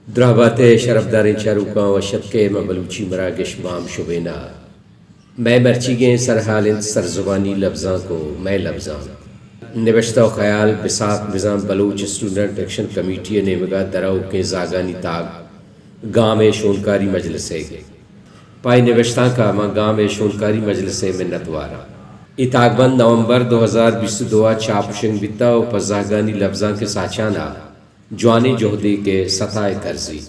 دراہ بات ئے شرپداریں چاروکاں، وش اتک ئے ماں بلوچی مراگش بام شبین ءَ۔ مئے مرچیگیں سرحال انت سرزبانی لبزانک ءُ مئے لبزانک۔ نبشتہ ءُ خیال بساک بزاں بلوچ اسٹوڈنٹ ایکشن کمیٹی ءِ نیمگ ءَ درآؤکیں زاگانی تاک گام ءِ شونکاری مجلس ءِ۔ پہ اے نبشتانک ءَ من گام ءِ شونکاری مجلس ءِ منت وار آں۔ اے تاکبند نومبر دو ہزار بیست ءُ دو ءَ چاپ ءُ شنگ بیتہ ءُ پہ زہگانی لبزانک ءِ ساچان ءَ جوانیں جہدے کہ ستا ءِ کرزی۔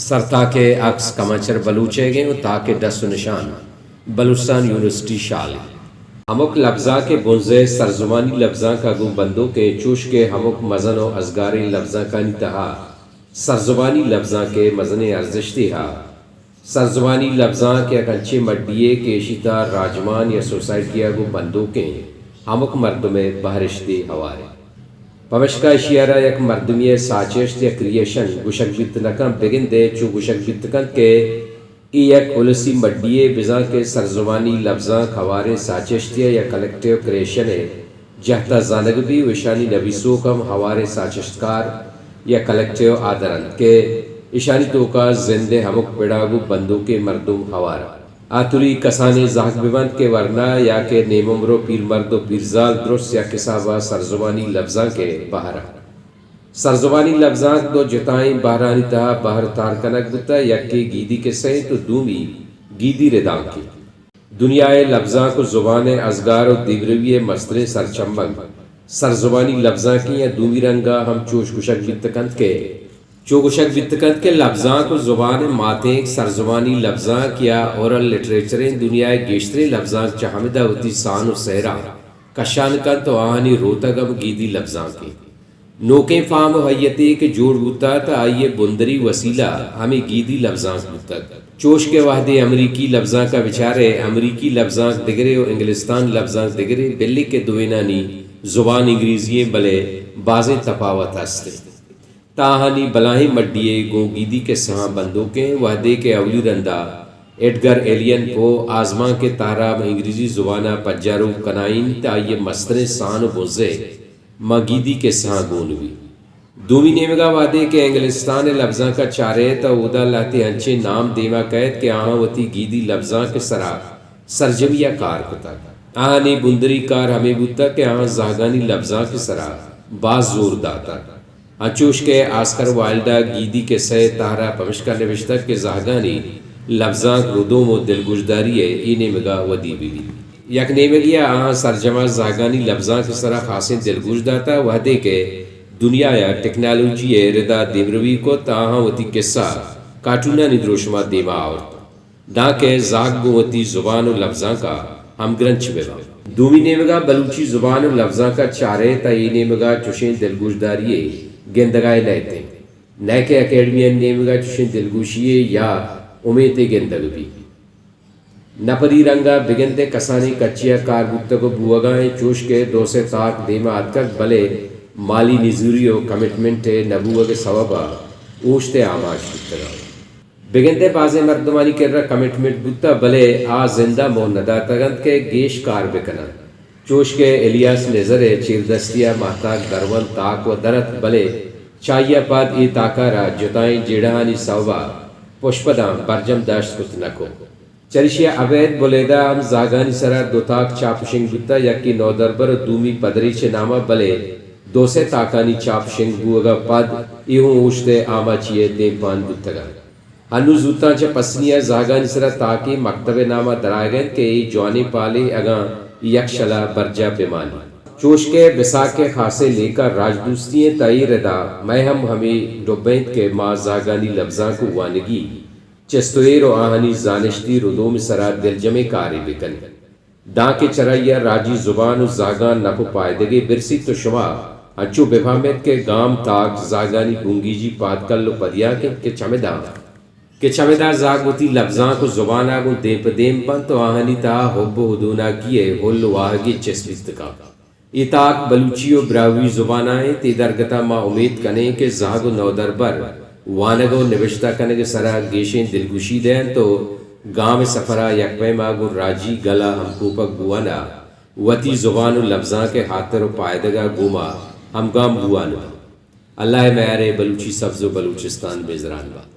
سرتاک ءِ عکس کمانچر بلوچ ئیگ ایں ءُ تاک ءِ ڈس ءُ نشان بلوچستان یونیورسٹی شال ایں۔ ہمک لبزانک ءِ بنزہ سرزبانی لبزانک ءَ گوں بندوک ایں، چوش کہ ہمک مزن ءُ ازگاریں لبزانکانی تہا سرزبانی لبزانک ءِ مزنیں ارزشتے ہا۔ سرزبانی لبزانک یک انچیں مڈی یے کہ ایشی تہا راجمان یا سوسائٹی ءَ گوں بندوکیں ہمک مردم ءِ بہرشتے ہوار انت۔ پمشکا ایشی ءَ را یک مردمی ءِ ساچشت یا کریئیشن گوشگ بیت نہ کنت، بگندئے چو گوشگ بیت کنت کہ اے یک السی مڈی یے، بزاں کہ سرزبانی لبزانک ہواریں ساچشتے ءِ یا کلیکٹیو کریئیشن ءِ جہت ءَ زانگ بی ءُ ایشانی نبیسوک ہم ہواریں ساچشتکار یا کلیکٹیو آدر انت کہ ایشانی توکا زند ءِ ہمک پڑ ءَ گوں بندوکیں مردم ہوار انت۔ آ توری کسانیں زہگ بہ بنت کہ ورنا یا کہ نیم عمر ءُ پیرمرد ءُ پیرزال درست یک حساب ءَ سرزبانی لبزانک ءِ بہر انت۔ سرزبانی لبزانک دو جتائیں بہرانی تہا بہر تار کنگ بوتہ، یکے گیدی کسہ انت ءُ دومی گیدی ردانک انت۔ دنیا ءِ لبزانک ءُ زبان ءِ ازگار ءُ دیمروی ءِ مستریں سرچمگ سرزبانی لبزانک ایں یا دومی رنگ ءَ ہم چوش گوشگ بیت کنت کہ، چو گوشگ بیت کنت کہ لبزانک ءُ زبان ءِ ماتینک سرزبانی لبزانک یا اورل لٹریچر ایں۔ دنیا ءِ گیشتریں لبزانک چہ ہمدا وتی سان ءُ سہراں کشان کنت ءُ آہانی روتگ ہم گیدی لبزانک ایں۔ نوکیں فارم ءُ ہیئتے کہ جوڑ بوتہ تہ آئی ءِ بندری وسیلہ ہمے گیدی لبزانک بوتگ۔ چوش کہ وہدے امریکی لبزانک ءَ بچارئے، امریکی لبزانک دگرے ءُ انگلستان لبزانک دگرے، بلے کہ دوئینانی زبان انگریزی ایں، بلے بازیں تپاوت ہست انت۔ تہ آہانی بلاہیں مڈی یے گوں گیدی کسہاں بندوک ایں۔ وہدے کہ اولی رندا ایڈگر ایلین پو آزمانک ءِ تہراب انگریزی زبان ءَ پجاروک کنائینیت، آئی ءِ مستریں سان ءُ بنزہ ماں گیدی کسہاں گون بی۔ دومی نیمگا وہدے کہ انگلستان ءِ لبزانک ءَ چارئے تہ اودا لہتے انچیں نام دیما کئیت کہ آہاں وتی گیدی لبزانک ءِ سرا سرجمی ءَ کار کتگ۔ آہانی بندری کار ہمے بوتگ کہ آہاں زہگانی لبزانک ءِ سرا باز زور داتگ۔ انچوش کہ آسکر وائلڈ ءَ گیدی کسہ ءِ تہرا پمشکا نبشتگ کہ زہگانی لبزانک ردوم ءُ دلگوشداری ءِ اے نیمگا ودی بہ بیت۔ یک نیمگے ءَ آہاں سرجما زہگانی لبزانک ءِ سرا خاصیں دلگوش داتہ، وہدے کہ دنیا ءَ ٹیکنالوجی ءِ ردا دیمروی کت، آہاں وتی کسہ کارٹونانی دروشما دیما آورت، دانکہ زہگ گوں وتی زبان ءُ لبزانک ءَ ہمگرنچ بہ بنت۔ دومی نیمگا بلوچی زبان ءُ لبزانک ءَ چارئے تہ اے نیمگا چشیں دلگوشداری یے گندگا نئیت انت، نئیکہ اکیڈمیانی نیمگا چشیں دلگوشی یے یا امیتے گندگ بیت۔ نہ پری رنگ ءَ بگندئے کسانیں کچے ءَ کار بوتگ ءُ بوہگا ایں، چوش کہ دو سے تاک دیما اتکگ، بلے مالی نزوری ءُ کمٹمنٹ ءِ نہ بوہگ ءِ سوب ءَ اوشت ءِ آماچ بوتگ انت۔ بگندئے بازیں مردمانی کرا کمٹمنٹ بوتہ، بلے آ زند ءَ موہ نہ داتگ انت کہ گیش کار بہ کن انت۔ چوش کہ الیاس نزر ءِ چیردستی ءَ ماہتاک درونت تاک ءُ در اتک، بلے چہ آئی ءَ پد اے تاک ءَ را جتائیں جیڑہانی سوب ءَ پشپداں برجم داشت کت نہ کت۔ چریشی ءَ ابید بلیدہ ءَ ہم زہگانی سرا دو تاک چاپ ءُ شنگ بوتہ، یکے نودربر ءُ دومی پدریچ ءِ نام ءَ، بلے دو سے تاکانی چاپ ءُ شنگ بوہگ ءَ پد اے ہوں اوشت ءِ آماچی ءِ دیمپان بوتگ انت۔ ہنو زوتاں چہ پسنی ءَ زہگانی سرا تاکے مکتب ءِ نام ءَ درآیگ ءَ انت کہ اے جوانیں پالے اگاں یکشل ءَ برجاہ بہ مانی۔ چوش کہ بساک ءِ خاصیں لیکہ راجدوستی انت، تہ اے ردا مئے ہم ہمے ڈبہ انت کہ ما زہگانی لبزانک ءُ وانگی چست ءُ ایر ءُ آہانی زانشتی ردوم ءِ سرا دلجمیں کارے بہ کنیں۔ دانکہ چرائی ءَ راجی زبان ءُ زہگاں نپ ءُ پائدگے برسیت ءُ شما انچو بہ پہمیت کہ گام تاک زہگانی بنگیجی پادکل ءُ پدیانک انت کہ چمداں، کہ چمداں زہگ وتی لبزانک ءُ زبان ءَ گوں دیم پہ دیم بنت ءُ آہانی تہا حب ءُ ہدوناکی ءِ ہل ءُ واہگے چست بیت کنت۔ اے تاک بلوچی ءُ براہوئی زبان ءَ انت۔ اے درگت ءَ ما امیت کنیں کہ زہگ ءُ نودربر وانگ ءُ نبشتہ کنگ ءِ سرا گیشیں دلگوشی دئینت ءُ گام ءِ سفر ءَ یک پیما گوں راجی گل ءَ ہمکوپگ بوان ءَ وتی زبان ءُ لبزانک ءِ ہاتر ءُ پائدگ ءَ گوما ہمگام بوان بنت۔ اللہ ءِ میار ءَ بلوچی سبز و بلوچستان بیزران بات۔